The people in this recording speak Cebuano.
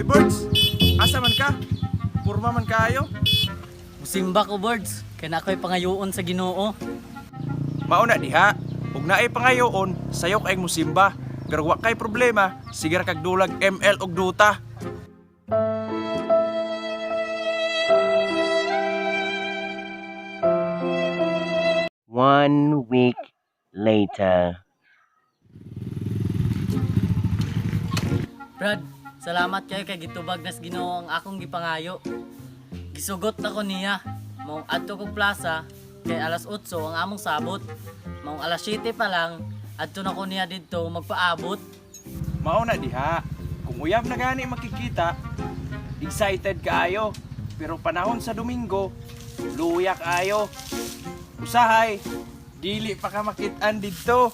Oy Birds, asa man ka? Purma man kaayo? Musimba ko, Birds. Kay na ako'y pangayoon sa Ginoo. Mauna diha. Ug naay pangayoon, sayo kay musimba. Pero wa kay problema, sige ra kag dulag ML og Dota. One week later. Brad, salamat kayo kay gitubag nas Ginoo ang akong gipangayo. Gisugot ako niya. Maong adto kog plaza kay alas 8 ang among sabot. Maong alas 7 pa lang adto na ko niya didto magpaabot. Mauna diha. Kung uyab na gani makikita, excited kaayo. Pero panahon sa Domingo, luya kaayo. Usahay, dili pa ka makit-an didto.